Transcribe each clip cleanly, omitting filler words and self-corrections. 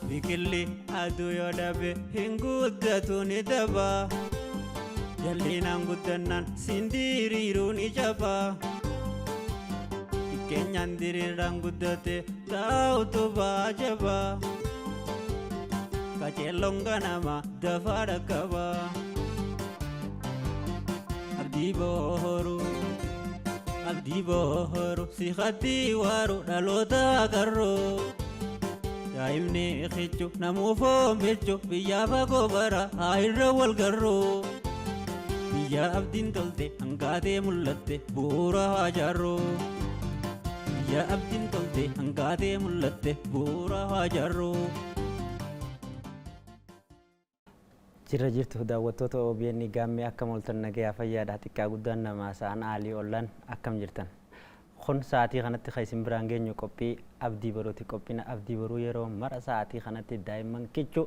Biqilli aduu yoo dhabe hin guddatu ni daba. Jallinaan guddannaan sindiriiruu ni jaba. Xiqqeenyaan diriiraan guddate taa'utu baajaba. Qaceelloon ganama dafaa dhaqqaba. Abdii booruu abdii booruu si haddii waaru dhaloota qarroo. Daa'imni kichu namuu foon bilchu biyyaa fagoo bara haa irra wal garroo. Biyya abdiin tolte hangaatee mul'atte bu'uura haa jaarroo. Biyya abdiin tolte hangaatee mul'atte bu'uura haa jaarroo. Jirra jirtu daawwattoota OBN Gaammee, akkam ooltan? Nagayaa fayyaadha? Xiqqaa guddaan namaa sa'aan aalii ollaan akkam jirtan? Kun sa'aatii kanatti kan isin biraan geenyu qophii Abdii Boruuti. Qophiin Abdii Boruu yeroo mara sa'aatii kanatti daa'imman kichuu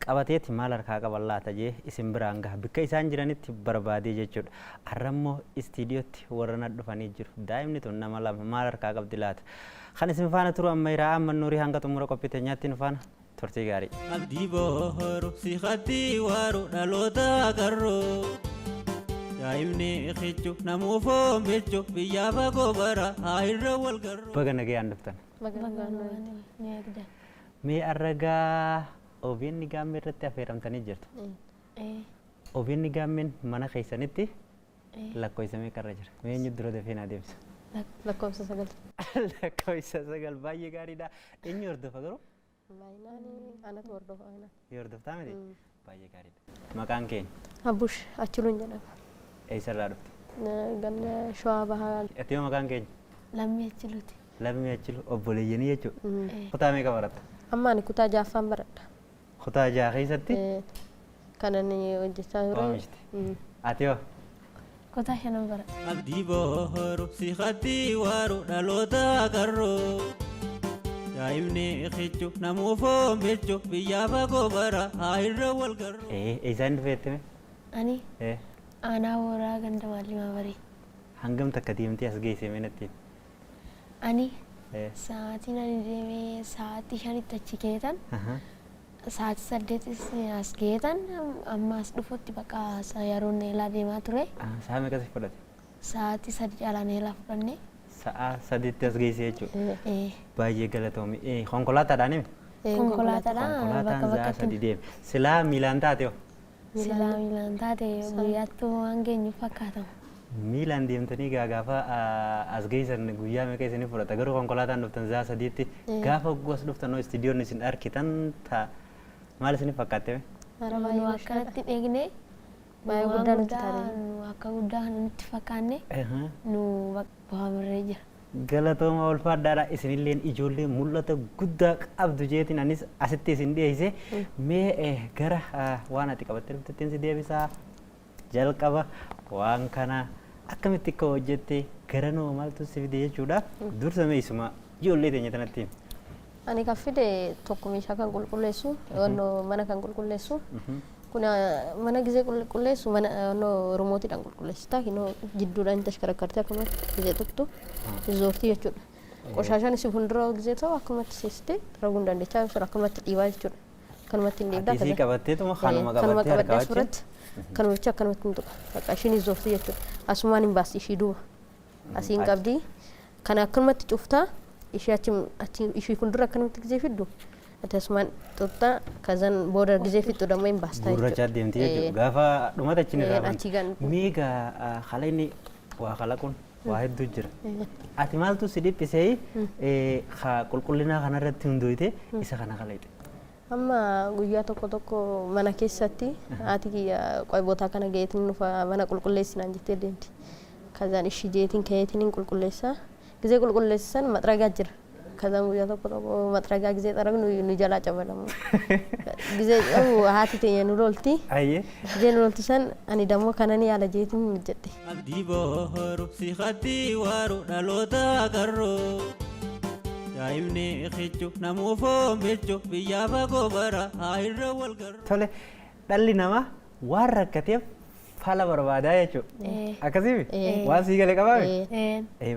qabateeti maal harkaa qaban laata jee isin biraan gaha, bikka isaan jiranitti barbaadee jechuudha. Har'ammoo istiidiyootti warra na dhufanii jiru. Daa'imni tun nama lama maal harkaa qabdi laata? Kan isin faana turu amma hiraa amma nuurii hanga xumura qophii teenyaatti nu faana turtii gaarii. Abdii booruu si haddii waaru dhaloota qarroo. Daa'imni kichu namuu foon bilchu biyyaa fagoo bara haa irra wal garroo. Baga nagayaan dhuftan. Mee arragaa OBN Gaammee irratti affeeramtanii jirtu. OBN Gaammeen mana keessanitti lakkoofsa meeqarra jira? Mee eenyu dura dafee naa deebisa? Lakkoofsa 9. Lakkoofsa 9, baay'ee gaariidha. Eenyu hordofa garuu? Baay'inaan anatu hordofa baay'inaan. Ni hordoftaa miti? Baay'ee gaariidha. Maqaan keenya? Abbush Achiluun jedhama. Eessarraa dhufte? Ganda Shawaa Bahaa. Ati yoo maqaan keenya? Lammii Achiluuti. Lammii Achilu, obboleeyyanii jechuudha. Kutaa meeqa baratta? Amma ani kutaa ja'affaan baradha. Kutaa 6 keessatti? Kan ani hojjechaa ture. Oomishte. Ati hoo? Kutaa shanan baradha. Abdii booruu si haddii waaru dhaloota qarroo. Daa'imni kichu namuu foon bilchu biyyaa fagoo bara haa irra wal garroo. Eessaan dhufeetti mee? Ani aanaa Booraa ganda Maallimaa Barii. Hangam takka deemtee as geesse mee natti? Ani sa'aatiin ani deemee sa'aatii 5tti achi geetan, sa'aatii 8is as geetan, amma as dhufutti bakka yeroo neelaa deemaa ture. Sa'a meeqa si fudhate? Sa'aatii 3 caalaa neelaa fudhanne. Sa'a 3tti as geesse jechuudha. Baay'ee galatoomi. Konkolaataadhaan himi? Konkolaataadhaan Konkolaataan bakka sa'a bakkatti. 3 deeme. Silaa miilaan taate hoo? Silaa miilaan taate guyyaatti waan geenyu fakkaatama. Miilaan deemtanii gaa gaafa as geessan guyyaa meeqa isinii fudhata? Garuu konkolaataan dhuftan sa'a 3tti gaafa hogguu as dhuftan hoo istiidiyoon isin arkitan ta'a maal isinif fakkaatte mee? Nu akkanatti hin eegne. Baay'ee waan guddaa nutti guddaa taate. Nu akka guddaa kana nutti fakkaanne, nu bu'aamirree jira. Galatooma, ulfaadhaadha. Isinilleen ijoollee mul'ata guddaa qabdu jeetiin anis asitti isin dhiyeesse. Mee gara waan ati qabattee dhuftettiin si deebisaa. Jalqaba waan kana akkamitti akka hojjette, garanoo maaltu si fide jechuudha. Dursa mee isuma ijoollee teenya tanatti himi. Ani kan fide tokko meeshaa kan qulqulleessu, mana kan qulqulleessu. Kun mana gizee qulqulleessu mana wannoo rimootiidhaan qulqulleessita. Kinoo jidduudhaan tashkarakkartee akkumatti gizee tuqxu zoortii jechuudha. Qoshaashaan si fuuldura gizee ta'u akkumatti seessitee xaraguu hin dandeechaa jechuudha. Akkumatti dhiibaa jechuudha. Akkanumatti hin dhiibdaa. Ati isii qabatteetuma kanuma kanuma qabattee harkaa qabadhee wajjin. asirratti kanuma bicha akkanumatti hin tuqa. Bakka ishiin zoortii jechuudha. Asumaan hin baasti ishii duuba. Asiin qabdi. Kana akkanumatti cuftaa ishee achi achi ishii fuuldura akkanumatti gizee fiddu ati asumaan xuxxaa kazan booda gizee fixxu dammoo hin baastaa Gurrachaa deemti jechuudha. Gaafa dhumata achiin irraa Achi gan. Mee egaa kalaqni waa kalaquun waa hedduu jira. Ati maaltu si dhiphisee qulqullinaa kanarratti hundooyte isa kana kalaqxe? Amma guyyaa tokko tokko mana keessatti haati kiyya qoy bootaa kana ga'eetiin dhufa, mana qulqulleessinaan jettee deemti. Kazaan ishii jeetiin ka'eetiin hin qulqulleessa. Gizee qulqulleessisan maxragaa jira. Kazaan guyyaa tokko tokko maxragaa gizee xaragnu nu jalaa cabalamu. Gizee cabu haati teenya nu lolti. Gizee nu lolti san ani dammoo kanan yaala jeetiin hojjedhe. Abdii booruu si haddii waaru dhaloota qarroo. Daa'imni kichu namuu foon bilchu biyyaa fagoo bara haa irra wal garroo. Tole, dhalli namaa waan rakkateef fala barbaadaa jechuudha. Akkasiimi? Waan sii gale qabaami?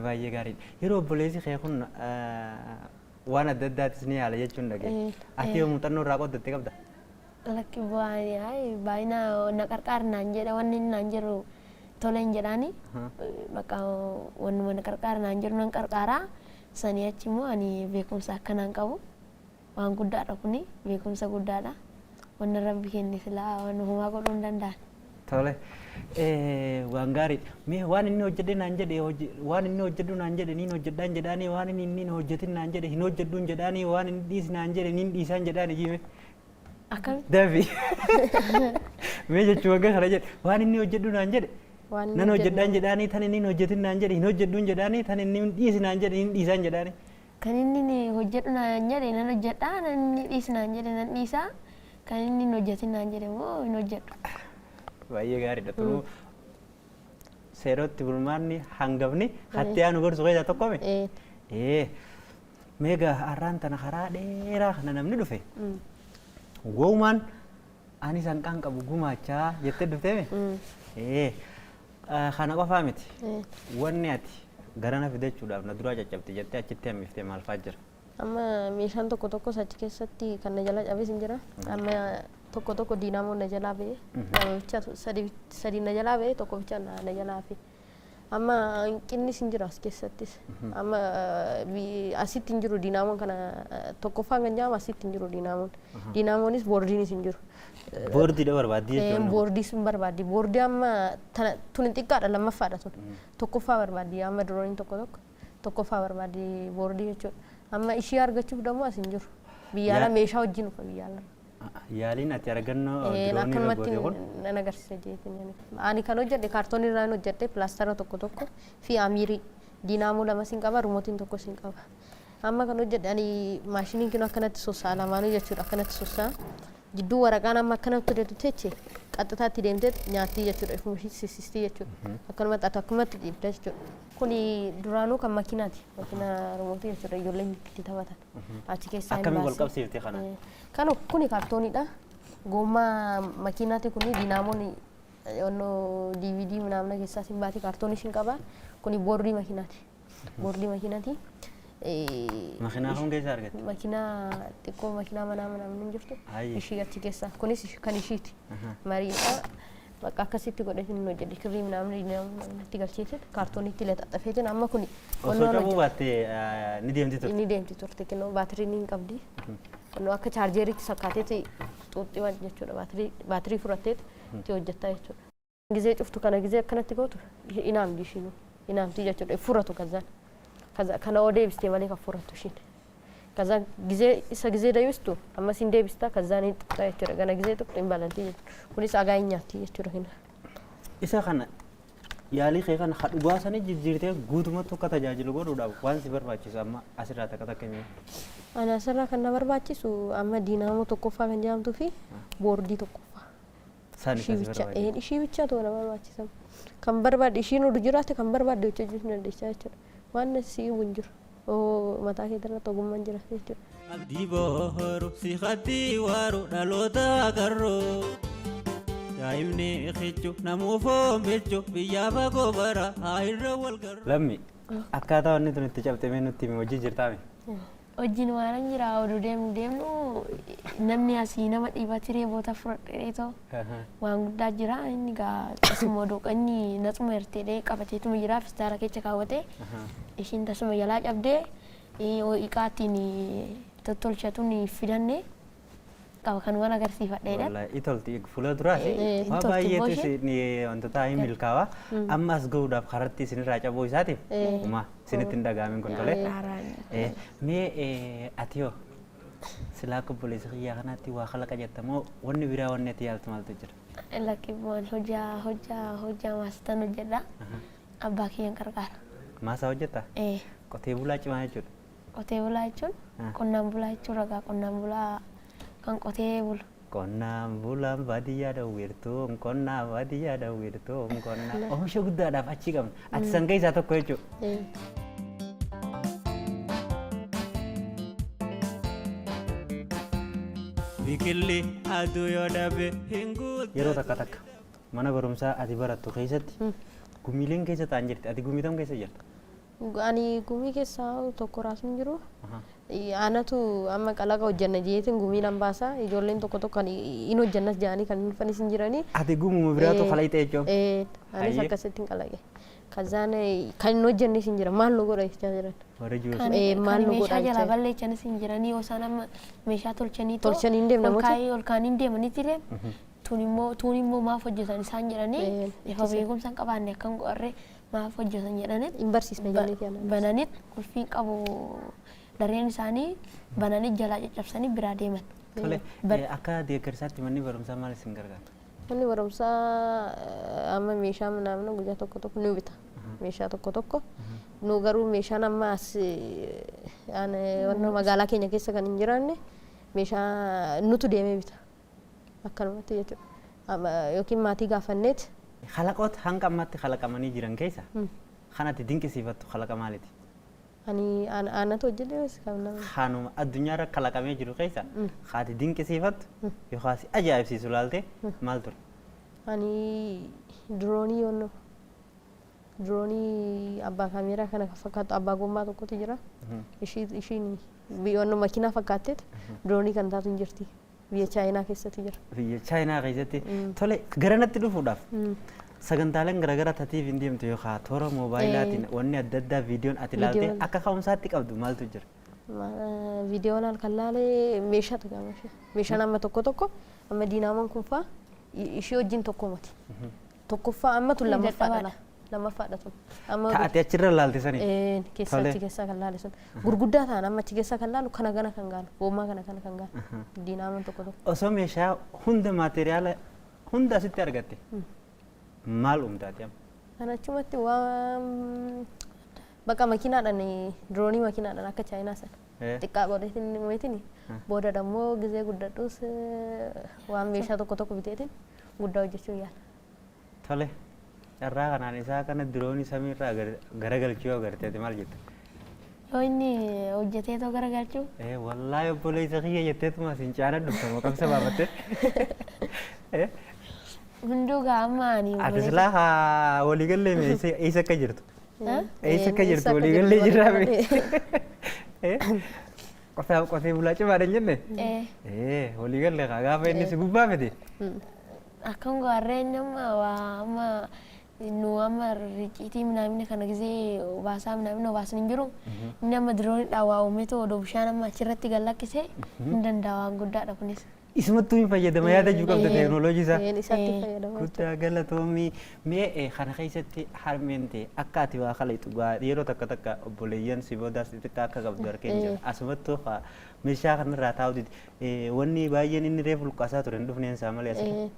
Baay'ee gaariidha. Yeroo obboleessi kee kun Waan adda addaatis ni yaala jechuun dhageenya. Ati yoo muuxannoo irraa qooddatte qabda? Lakki, bu'aan baay'ina na qarqaar naan jedha, wanni inni naan jedhu tole hin jedhaani. Bakka wannuma na qarqaar naan jedhu nan qarqaaraa. Sanii achi immoo ani beekumsa akkanaan qabu. Waan guddaadha kuni, beekumsa guddaadha. Wanna Rabbi kenne silaa waan homaa godhuu hin danda'an. Tole. Waan gaariidha. Mee waan inni hojjedhe naan jedhe, waan inni hojjedhu naan jedhe niin hojjedhaan jedhaanii, waan inni hin hojjetin naan jedhe hin hojjedhuun jedhaanii, waan inni dhiisi naan jedhe niin dhiisaan jedhaanii jime. Akkamitti? Dafi. Mee jechuun waggaa kana jedhe, waan inni hojjedhu naan jedhe Waan inni nan hojjedhu hojjedhaan jedhaanii, tan inni hin hojjetin naan jedhe hin hojjedhuun jedhaanii, tan inni hin dhiisi naan jedhe hin dhiisaan jedhaanii. Kan inni hojjedhu naan jedhe nan hojjedha, kan inni dhiisi naan jedhe nan dhiisa, kan inni hin hojjetin naan jedhe immoo hin hojjedhu. Baay'ee gaariidha. Tunuu seerotti bulmaanni hangafni hatti aanu gorsu keessaa tokko mi? Ee. Meegaa har'aan tana karaa dheeraa kana namni dhufe. Wowmaan ani sanqaan qabu gumaachaa jettee dhuftee mi? Ee. Kana qofaa miti. Wanni ati garana fidachuudhaaf na duraa caccabte jettee achitti hammiftee maal fa'aa jira? Amma meeshaan tokko tokkos achi keessatti kan na jalaa cabes hin jira. Amma tokko tokko diinaamoon na jalaa ba'e. Lama bicha, sadi na jalaa ba'e, tokko bicha na jalaa hafe. Amma hanqinnis hin jira as keessattis. Amma asitti hin jiru diinaamoon kana, tokkoffaan kan jedhamu asitti hin jiru diinaamoon. Diinaamoonis boordiinis hin jiru. Boordiidha barbaaddi jechuudha. Boordii sun barbaaddi. Boordii amma tana tuni xiqqaadha, lammaffaadha tun. Tokkoffaa barbaaddi amma dirooniin tokko tokko tokkoffaa barbaaddi boordii jechuudha. Amma ishii argachuuf dammoo as hin jiru. Biyya alaa meeshaa wajjin dhufa biyya alaa. Yaaliin ati argannoo diroonii irra Akkanumatti goote kun nan agarsiisa jeetiin. Ani kan hojjedhe kaartoonii irraa hojjedhe, pilaastara tokko tokko fi amiirii, diinaamoo lama sin qaba, rumootiin tokko sin qaba. Amma kan hojjedhe ani maashiniin kun akkanatti sossa'a lamaanuu jechuudha, akkanatti sossa'a. Jidduu waraqaan amma akkanatti hojjetu teche qaxxitaatti deemtee nyaattii jechuudha, ifuma ishii sissistii jechuudha. Akkanumatti ati akkumatti dhiibda jechuudha. Kuni duraanuu kan makiinaati. Makiina rumootii jechuudha, ijoolleen itti taphatan. Achi keessaa hin Akkamiin wal baasne. qabsiifte kana? Kan kuni kaartooniidha. Gommaa makiinaati kuni, diinaamoon onnoo DVD ምናምን keessaa sin baati, kaartoonii sin qaba. Kuni boordii makiinaati. Boordii makiinaati. Makiinaa kam keessaa argatte? Makiinaa xiqqoo, makiinaa manaa ምናምን hin jirtu. Ayyi. Ishii achi keessaa. Kunis kan ishiiti. Mariidha. Bakka akkasitti godheetiin hin hojjedhe. Kirrii ምናምን diinaamoo itti galcheetiin kaartooniitti laxaxafeetiin amma kuni Osoo onnoon cabuu hojjedhe. baatte ni deemti turte. Inni deemti turte, kinnoo baatiriin hin qabdi. Kunnoo akka chaarjeeriitti sakkaateeti xuuxxii jechuudha. Baatirii fudhatteeti itti hojjettaa jechuudha. Gizee cuftu kana, gizee akkanatti gootu inaamdi ishiin, inaamti jechuudha. Furatu kazaan. Kana oo deebistee malee kan furatu ishiin. Kazaan gizee isa gizee deebistu ammas hin deebistaa, kazaan hin xuxxaa jechuudha. Kana gizee tuqxu hin balantii jechuudha. Kunis agaa hin nyaatti jechuudha. Kina. Isa kana yaalii kee kana dhugaa sanii jijjiirtee guutumatti akka tajaajilu godhuudhaaf waan si barbaachisu amma asirraa takka takka himi. Ani asirraa kan na barbaachisu amma diinaamoo tokkoffaa kan jedhamtuu fi boordii tokkoffaa. Sani Ishii kan si bicha barbaachisu. Ishii bicha ta'uu na barbaachisa. Kan barbaadde ishiin oduu jiraate kan barbaadde hojjechuu ni dandeessa jechuudha. Waan si himu hin jiru. Oo, mataa kee irratti ogummaan jira jechuudha. Abdii bohoru si haddii waaru dhaloota qarroo. Daa'imni kichu namuu foon bilchu biyyaa fagoo bara haa irra wal garru. Lammi, akkaataa wanni tun itti cabxe mee nutti himi, hojii jirtaami? Hojiin waan jira, oduu deemnu deemnu namni asii nama dhiibaa tiree boota fudhadhee too waan guddaa jira. Inni gaa tasuma oduu inni naxuma hirteedhee qabateetuma jira, fistaara keessa kaawwatee ishiin tasuma jalaa cabdee iqaatiin tottolchatuun fidanne qaba kan waan agarsiifadheedha. Wallahi itolti fuula duraas Hin waa tolti baay'eetu immoo. isin wantoota hin milkaawaa amma as gahuudhaaf karatti isinirraa cabuu isaatiif uma isinitti hin dhaga'amin kun tole. Haaraan. Mee ati hoo silaa akka obboleessa kiyyaa kanaatti waa kalaqa jetta moo wanni biraa wanni ati yaaltu maaltu jira? Lakkiiwwan hojjaa maasitan hojjedha. Abbaa kiyyaan qarqaara. Maasaa hojjetta? Ee. Qotee bulaa cimaa jechuudha. Qotee bulaa jechuun qonnaan bulaa jechuun ragaa qonnaan bulaa kan qotee bulu. Qonnaan bulaan baadiyyaa dhawwirtuun, qonnaa baadiyyaa dhawwirtuun, qonnaa oomisha guddaadhaaf achii qabna. Ati san keessaa tokko jechuudha. Biqilli aduu yoo dhabe hin guutu. Yeroo takka takka mana barumsaa ati barattu keessatti gumiileen keessa ta'an jirti. Ati gumii tam keessa jirta? Ani gumii keessaa tokko raasuun jiru. Anatu amma qalaqa hojjanna jeetiin gumii nan baasa. Ijoolleen tokko tokko kan hin hojjannas jedhanii kan dhufanis hin jiranii. Ati gumuma biraatu kalaqxe jechuun. Anis akkasitti hin qalaqe. Kazaan kan hin hojjannes hin jira. Maal nu godha jechaa jiran. Warri jiru. Kan Maal nu meeshaa godha jalaa jechaa. balleessanis hin jiranii yoo isaan amma meeshaa tolchanii too Tolchanii hin deemne ol namooti. kaa'anii ol kaa'anii hin deemanitti illee tuun immoo maaf hojjetan isaan jedhanii ifa beekumsa hin qabaanne akkan godharree maaf hojjetan jedhanii Hin barsiisne jenneeti anaan. Bananiit qulfiin qabu dareen isaanii bananiit jalaa caccabsanii biraa deeman. Tole, akka deeggarsaatti manni barumsaa maal isin gargaara? Manni barumsaa amma meeshaa naannoo guyyaa tokko tokko nu bita. Meeshaa tokko tokko. Nu garuu meeshaan amma as magaalaa keenya keessa kan hin jiraanne meeshaa nutu deemee bita. Akkanumatti jechuudha. Yookiin maatii gaafanneet. Kalaqoota hanga ammaatti kalaqamanii jiran keessa kan ati dinqisiifattu kalaqa maaliiti? Ani aanatu hojjedhe kan nama. Kanuma addunyaarra kalaqamee jiru keessa kan ati dinqisiifattu yookaan si ajaa'ibsiisu laalte maal ture? Ani diroonii yoonnoo diroonii abbaa kaameeraa kana kan fakkaatu abbaa gommaa tokkotu jira. Ishiin biyyoonni makiinaa fakkaatteet diroonii kan taatu hin jirti. Biyya Chaayinaa keessatti jira. Biyya Chaayinaa keessatti. Tole, garanatti dhufuudhaaf sagantaaleen garaagaraa tatiif hin deemtu yookaan toora moobaayilaatiin wanni adda addaa viidiyoon ati ilaalte akka ka'umsaatti qabdu maaltu jira? Viidiyoon halkan laalee meeshaatu gama ishee. Meeshaan amma tokko tokko amma diinaamoon kun faa ishee wajjin tokko miti. Tokkoffaa amma tun lammaffaadha. Lammaffaadha tun. Amma Ta'ate achirra laalte sanii? Keessa achi keessaa kan laale sun. Gurguddaa ta'an amma achi keessaa kan laalu kana gana kan gaalu. Gommaa kana kana kan gaalu. Diinaamoon tokko tokko. Osoo meeshaa hunda maateriyaala hunda asitti argatte maal uumtaati amma? Kan achumatti waan bakka makiinaadhaan diroonii makiinaadhaan akka Chaayinaa sana. Xiqqaa godheetiin uumeetiin booda dammoo gizee guddadhus waan meeshaa tokko tokko biteetiin guddaa hojjechuu yaala. Tole, carraa kanaan isaa kana diroonii samiirraa garagalchuu yoo agarteeti maal jetta? Yoo inni hojjetee too garagalchuu? Wallaahi obboleessa kiyya jetteetuma siin caana dhufta maqamsa baafattee. Hunduu gaa amma ani Ati silaa haa waliigallee mee eessa akka jirtu? Eessa akka jirtu waliigallee jirraa mee? Qotee bulaa cimaadha hin jenne? Waliigallee haa gaafa inni si gubbaa fide. Akkam gaarreen amma waa amma nu amma riqiitii minaamina kana gisee baasaa minaamina obaasan hin jiru. Inni amma diroonidhaan waa uumetu odoo bishaan amma achirratti gad lakkisee hin danda'a waan guddaadha kunis. Isumattuu hin fayyadama yaada juu qabda teeknooloojii isaa. Isaatti fayyadama. Guddaa galatoomii. Mee kana keessatti harmeen ta'e akka ati waa kalaqxu yeroo takka takka obboleeyyan si boodaas xixiqqaa akka qabdu argeen jira. Asumattuu meeshaa kanarraa taa'u didi. Wanni baay'een inni reefu luqqaasaa ture hin dhufneen isaa malee asirra.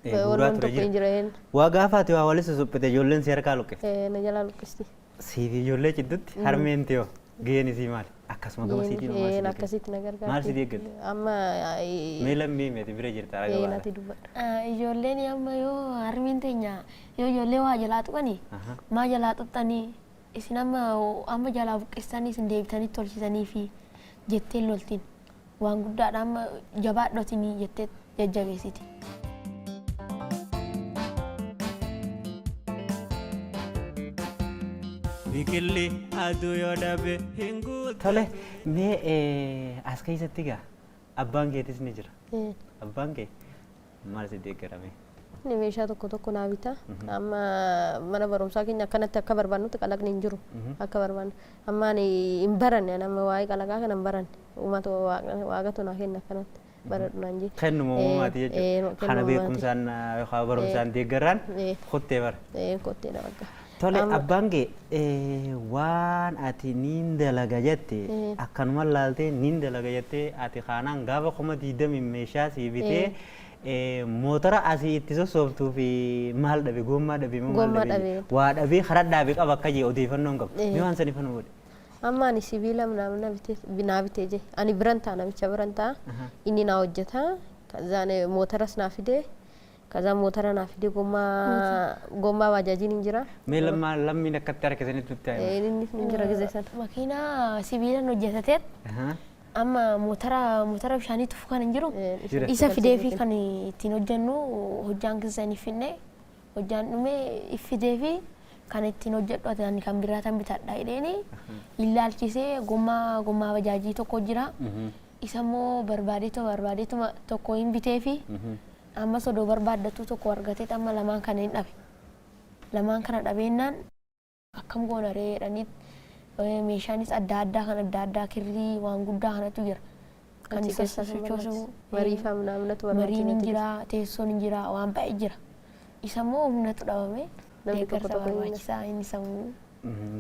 Guuraa ture jira. Waa gaafa ati waa walitti susuphite ijoolleen si harkaa luqqifte. Na jalaa luqqisti. Siif ijoollee jidduutti harmeen ta'e gaheen isii maali? Akkasuma gama siitiin maal si deeggarti? Akkasitti na gargaarti. Maal si deeggarti? Amma Mee lammii meeti bira jirta raga baala. Natti dubbadha. Ijoolleen amma yoo harmeen teenya yoo ijoollee waa jalaa tuqanii maa jalaa tuqxanii isin amma amma jalaa buqqistanii isin deebitanii tolchisanii fi jettee loltiin waan guddaadha amma jabaadhotinii jettee jajjabeessiti. Biqilli aduu yoo dhabe hin guutu. Tole, mee as keessatti gaa abbaan keetis ni jira. Abbaan kee maal si deeggarame? Inni meeshaa tokko tokko naa bita. Amma mana barumsaa keenya akkanatti akka barbaannutti qalaqni hin jiru. Akka barbaannu. Amma ani hin baranne amma waa'ee qalaqaa kana hin baranne. Uummata waaqatu naa kenna akkanatti baradhu naan jee. Kennuma uumamaati jechuudha. Kana beekumsaan yookaan barumsaan deeggarraan kottee bara. Kotteedha bakka. Tole, abbaan kee waan ati niin dalaga jette akkanuma laaltee niin dalaga jettee ati kaanaan gaafa 20,000 meeshaa sii bitee motora asii itti sossooftuu fi maal dhabe gommaa dhabe moo maal dhabe waa dhabee karaa dhaabe qaba akka jee odeeffannoon qabu. Mee waan saniif nu godhe. Amma ani sibiila naa bitee jee ani biran ta'a namicha biran ta'a inni naa hojjeta kazaan motoras naa fidee kazaan motora naa fidee gommaa baajaajiin hin jira. Mee lammiin akkatti harkisanitti nutti himaa. Inni hin jira gizee sana. Makiinaa sibiilaan hojjetateet amma motora bishaanii tufu kan hin jiru isa fidee fi kan ittiin hojjennu hojjaan keessanii finne hojjaan dhume fidee fi Kan ittiin hojjedhu ati ani kan biraa tan bitadha jedheeni ilaalchisee gommaa bajaajii tokko jira. Isa immoo barbaadeetuma tokko hin biteefi ammas odoo barbaaddatu tokko argatee amma lamaan kana hin dhabe. Lamaan kana dhabeennaan akkam goona ree jedhanii meeshaanis adda addaa kan adda addaa kirrii waan guddaa kanatu jira. Kan Achi isa keessa sun sochoosu barbaachisa. Marii fa'aa naamnatu mariin hin barbaachisa. jira, teessoon hin jira, waan baay'ee jira. Isa immoo humnatu dhabame Namni tokko deeggarsa tokko hin barbaachisaa inni sammuu.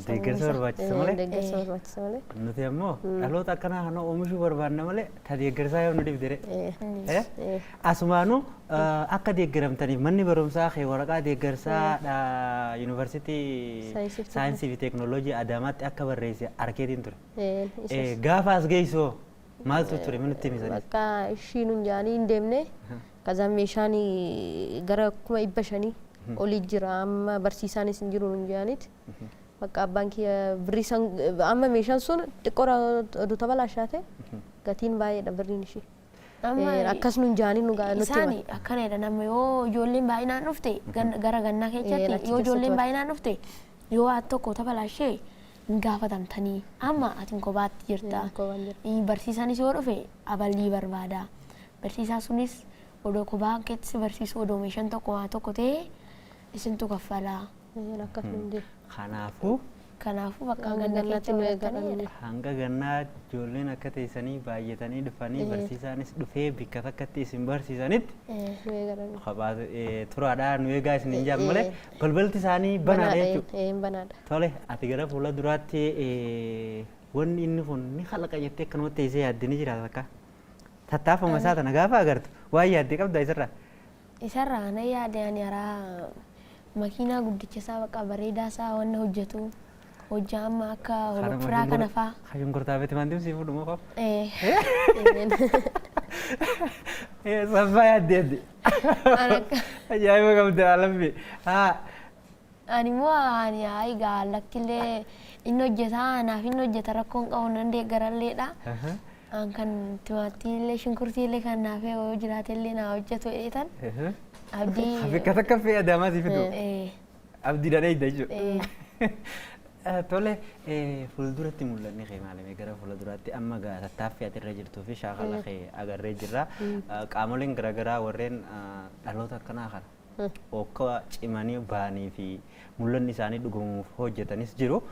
Deeggarsa barbaachisa malee. Deeggarsa barbaachisa malee. Nuti ammoo dhaloota akkanaa kana oomishuu barbaanna malee ta deeggarsaa yoo nu dhibdire. Asumaanuu akka deeggaramtaniif manni barumsaa kee waraqaa deeggarsaa yuunivarsiitii Saayinsii fi saayinsii fi teekinooloojii Adaamaatti akka barreesse arkeetiin ture. Isas. Gaafa as geessoo maaltu ture minutti himisanii? Bakka ishiin hun jaanii hin deemne. Kazaan meeshaan gara 500,000 olii jira amma barsiisaanis hin jiru nun jaaniiti. Bakka abbaan kiyya birrii san amma meeshaan sun xiqqoo oduu tabalaashaate gatiin baay'eedha birriin ishii. Amma Akkas nun jaanii nu nutti Isaan himan. akkana jedhan amma yoo ijoolleen baay'inaan dhufte gara gannaa keessatti Achi yoo ijoolleen keessatti baay'inaan dhufte yoo waan tokko tabalaashee hin gaafatamtanii amma ati kophaatti jirta. Kophaan jira. Barsiisaanis yoo dhufe aballii barbaada. Barsiisaan sunis odoo kophaa keetti barsiisu odoo meeshaan tokko waa tokko ta'e isintu kaffalaa. Akkas nun jedhu. Kanaafuu Kanaafuu bakka Hanga ganna gannaatti keessa nu baratanii eegalan. jedha. Hanga gannaa ijoolleen akka teessanii baay'atanii dhufanii barsiisaanis dhufee bikka takkatti isin barsiisanitti Nu eegalan. Kophaa turaadhaa nu eegaa isin hin jaan malee balbalti isaanii banaadha jechuudha. Banaadha. Tole ati gara fuula duraatti wanni inni kun ni kalaqa jettee akkanumatti teessee yaadde ni jiraata takka. Tattaafuma isaa tana gaafa agartu waan yaadde qabda isarraa. Isarraa na yaade ani haraa makiinaa guddicha isaa bakka bareedaa isaa wanna hojjetu hojjaa amma akka holofiraa kana faa. Shunkurtaa fi timaatimii sii fuudhu moo qofa? Eh, Saffaa yaadde yaadde. Ani akka- Ajaa'iba qabda alammi. Haa. Ani immoo ani egaa lakkillee inni hojjetaa naaf inni hojjeta rakkoon qabu nan deeggaralleedha. An kan timaatiillee shunkurtiillee kan naaf yoo jiraatellee naa hojjetu jedheetan abdii. Bakka takka fe'ee adaamaa sii fidu. Abdiidhaan eegda jechuudha. Tole fuulduratti mul'anni kee maalimi gara fuulduraatti amma gaa tattaaffii ati irra jirtuu fi shaakala kee agarree jirra. Qaamoleen garaagaraa warreen dhaloota akkanaa kana okka cimanii ba'anii fi mul'anni isaanii dhugamuuf hojjetanis jiru.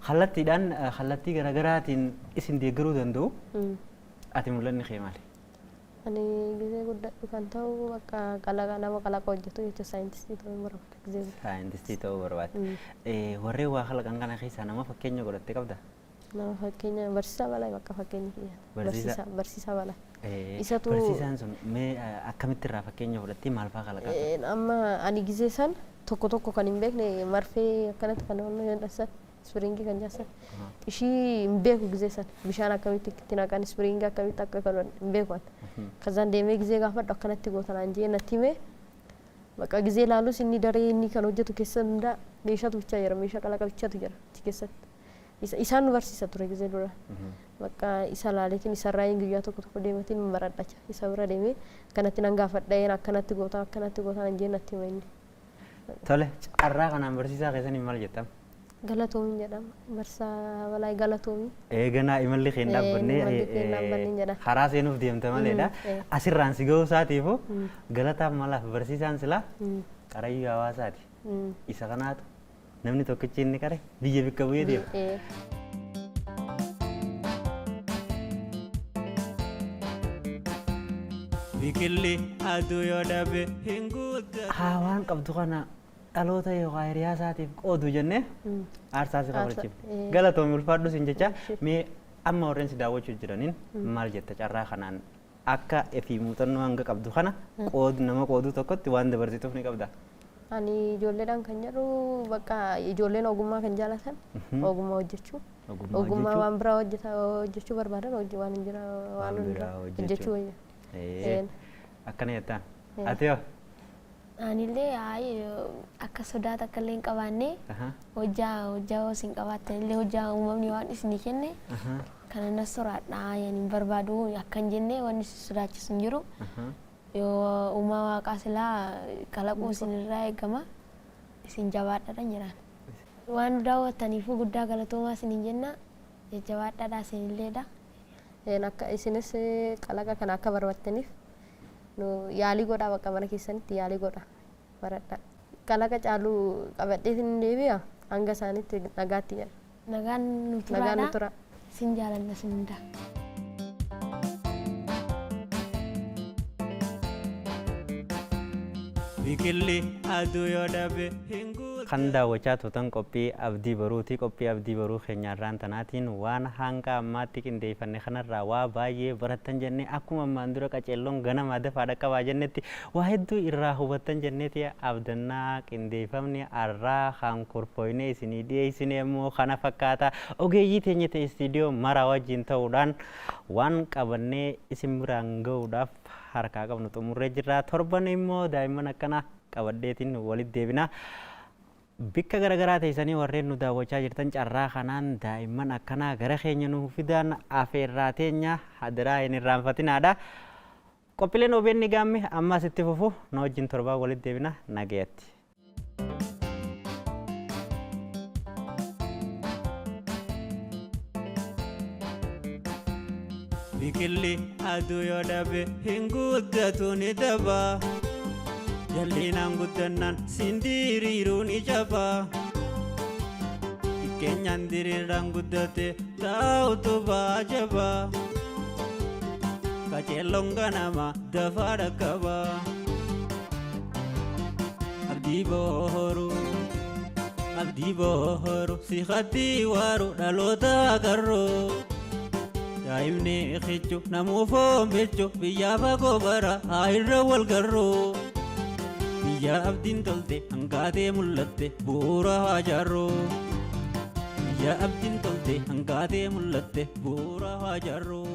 Kallattiidhaan kallattii garaagaraatiin isin deeggaruu danda'u. Ati mul'anni kee maali? Ani gizee guddadhu kan ta'u bakka kalaqa nama kalaqa hojjetu jechuudha saayintistii ta'uu barbaada gizee guddaa. Saayintistii ta'uu barbaadde. Warreen waa kalaqan kana keessaa nama fakkeenya godhattee qabdaa? Nama fakkeenya barsiisaa balaa bakka fakkeenya kiyya. Barsiisaa- Barsiisaa balaa. Isatu- Barsiisaan sun mee akkamitti irraa fakkeenya fudhattee maal fa'aa kalaqaa ture? Amma ani gizee san tokko tokko kan hin beekne marfee akkanatti kan onnoo jedhan ispiriingii kan jaasan ishii hin beeku gizee san bishaan akkamitti itti naqan ispiriingii akkamitti akka kan hin beeku ani. Kazaan deemee gizee gaafadhu akkanatti gootanaan jee natti himee bakka gizee ilaalus inni daree inni kan hojjetu keessa hundaa meeshaatu bichaa jira meeshaa kalaqa bichaatu jira achi keessatti. Isaan nu barsiisa ture gizee dura. Bakka isa laaleetiin isarraa hin guyyaa tokko tokko deematiin baradha isa bira deemee akkanatti nan gaafadha akkanatti goota akkanatti goota nan jee natti hima inni. Tole carraa kanaan barsiisaa keessaniin maal jettama? Galatoomiin jedhama. Barsiisaa Balaa Galatoomii. Eeganaa imalli kee hin dhaabbanne Imalli kee hin dhaabbanne jedha. Karaa seenuuf deemta maleedha. Asirraan si ga'uu isaatiifu galataaf malaaf barsiisaan silaa qarayyuu hawaasaati. Isa kanaatu namni tokkichi inni qare biyya bikka bu'ee deema. Biqilli aduu yoo dhabe hin guuttatu. Haa waan qabdu kana dhaloota yookaan hiriyaa isaatiif qoodu jennee aarsaa si kafalchiifne. Galatoomi ulfaadhu siin jecha mee amma warreen si daawwachuu jiraniin maal jetta carraa kanaan akka fi muuxannoo hanga qabdu kana qoodu nama qooduu tokkotti waan dabarsituuf ni qabda. Ani ijoolleedhaan kan jedhu bakka ijoolleen ogummaa kan jaalatan ogummaa hojjechuu. Ogummaa Ogummaa hojjechuu. waan biraa hojjechuu barbaadan hojii waan hin jira waan Waan biraa hundaa hojjechuu. hojjechuu wayya. Akkana jettaan. Ati hoo? Anillee hayi akka sodaa takka illee hin qabaanne hojjaa hoo isin qabaattan illee hojjaa uumamni waan isinii kenne kana na soraadha yani hin barbaadu akka hin jenne wanni isin sodaachisu hin jiru. Yoo uumaa waaqaa silaa kalaquu isinirraa eegama isin jabaadhaadhaan jedhaan. Waan nu daawwattaniifuu guddaa galatoomaa isiniin jenna. Jajjabaadhaadhaa isinilleedha. Akka isinis kalaqa kana akka barbattaniif nu yaalii godhaa, bakka mana keessanitti yaalii godha baradha. Kalaqa caalu qabadheetiin deebi'a, hanga isaanitti nagaatti jedha. Nagaan nu Nagaan nu turaadha. Tura. Isin jaalanna isin hundaa. Biqilli aduu yoo dhabe hin guutu. Kan daawwachaa turtan qophii Abdii Baruuti. Qophii Abdii Baruu keenyaarraan tanaatiin waan hanga ammaatti qindeeffanne kanarraa waa baay'ee barattan jennee, akkuma ammaan dura qaceelloon ganamaa dafaa dhaqqabaa jennetti waa hedduu irraa hubattan jenneeti abdannaa. Qindeeffamni arraa kan kurfooynee isinii dhiyeessine immoo kana fakkaata. Ogeeyyii teenya ta'e istiidiyoo maraa wajjin ta'uudhaan waan qabannee isin biraan ga'uudhaaf harkaa qabnu xumurree jirra. Torban immoo daa'imman akkana qabadheetiin walitti deebina. Bikka garaagaraa teessanii warreen nu daawwachaa jirtan, carraa kanaan daa'imman akkanaa gara keenya nu fidan afeerraa teenya hadiraa hin irraanfatinaadha. Qophiileen OBN Gaamme ammas itti fufu. Nu wajjin torbaan walitti deebina, nagayatti. Biqilli aduu yoo dhabe hin guddatu, ni daba. Jallinaan guddannaan sindiriiruu ni jaba. Xiqqeenyaan diriiraan guddate taa'utu baajaba. Qaceelloon ganama dafaa dhaqqaba. Abdii booruu, abdii booruu, si haddii waaru dhaloota agarruu. Daa'imni kichu namuu foon bilchu, biyyaa fagoo bara haa irra wal garruu. Biyya abdiin tolte hangaatee mul'atte bu'uura haa jaarruu. Biyya abdiin tolte hangaatee mul'atte bu'uura haa jaarruu.